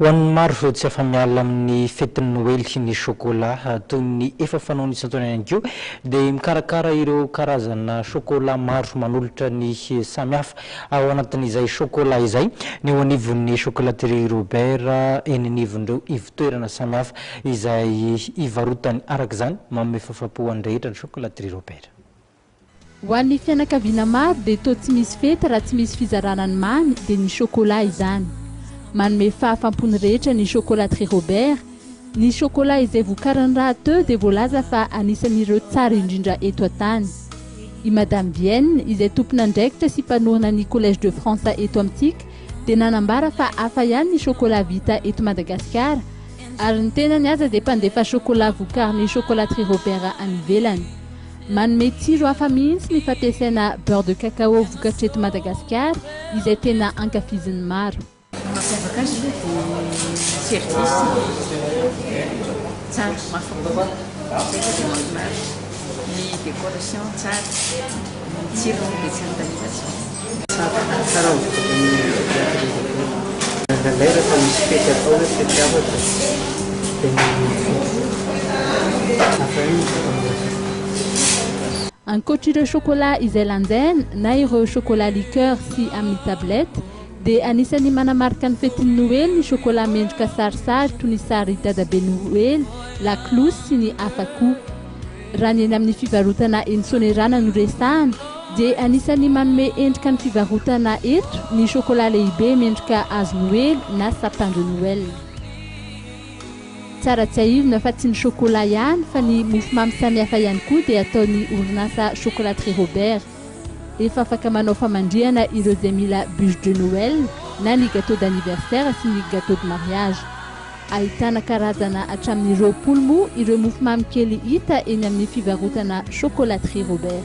Ho an'ny maro, tsy afa-miala amin'ny fetin'ny Noely ny chocolat. Toy ny efa fanaony isan-taona ihany koa dia mikarakara ireo karazana chocolat maro manolotra ny samihafa ao anatin'izay chocolat izay ny eo anivon'ny Chocolaterie Robert eny anivon'ireo ivon-toerana samihafa izay ivarotany. Araka izany, manome fahafahampo ho an'ny rehetra ny Chocolaterie Robert. Ho an'ny fianakaviana maro dia toa tsy misy fety raha tsy misy fizarana ny mamy dia ny chocolat izany. Manome fahafampo ny rehetra ny Chocolaterie Robert. Ny chocolat izay vokariny rahateo dia voalaza fa anisan'ireo tsara indrindra eto an-tany. I Madame Vienne izay tompon'andraikitra sy mpanorina ny Collège de France eto amintsika dia nanambara fa hafa ihany ny chocolat vita eto Madagasikara ary ny tenany aza dia mpandefa chocolat vokarin'ny Chocolaterie Robert any ivelany. Manome tsiro hafa mihitsy ny fampiasaina beurre de cacao vokatra eto Madagasikara izay tena ankafizin'ny maro. Ny mampiavaka azy aloha dia service tsara, mahafa-po, izay aloha dia mahafinaritra. Ny décoration tsara, ny tsirony dia tsy anontaniana intsony. Tsara, tsara ny vokatry ny chocolaterie Robert. Indraindray rehefa misy fety atao hoe fety hafa dia dia mividy. Hafa ihany ny vita malagasy. Ankoatra ireo chocolat izay lanjaina na ireo chocolat liqueur sy amin'ny tablette dia anisan'ny manamarika ny fetin'ny Noely ny chocolat mendrika sarisary toy ny sary dadabe Noely, lakolosy sy ny hafa koa. Raha ny eny amin'ny fivarotana eny Soanierana no resahana dia anisan'ny manome endrika ny fivarotana eto ny chocolat lehibe mendrika hazo Noely na sapin de Noël. Tsara tsiahivina fa tsy ny chocolat ihany fa ny mofomamy samihafa ihany koa dia ataon'ny orinasa Chocolaterie Robert. Efa afaka manao famandrihana ireo izay mila bûche de Noël na ny gâteau d'anniversaire sy ny gâteau de mariage. Ahitana karazana hatramin'ny 20 moa ireo mofomamy kely hita eny amin'ny fivarotana Chocolaterie Robert.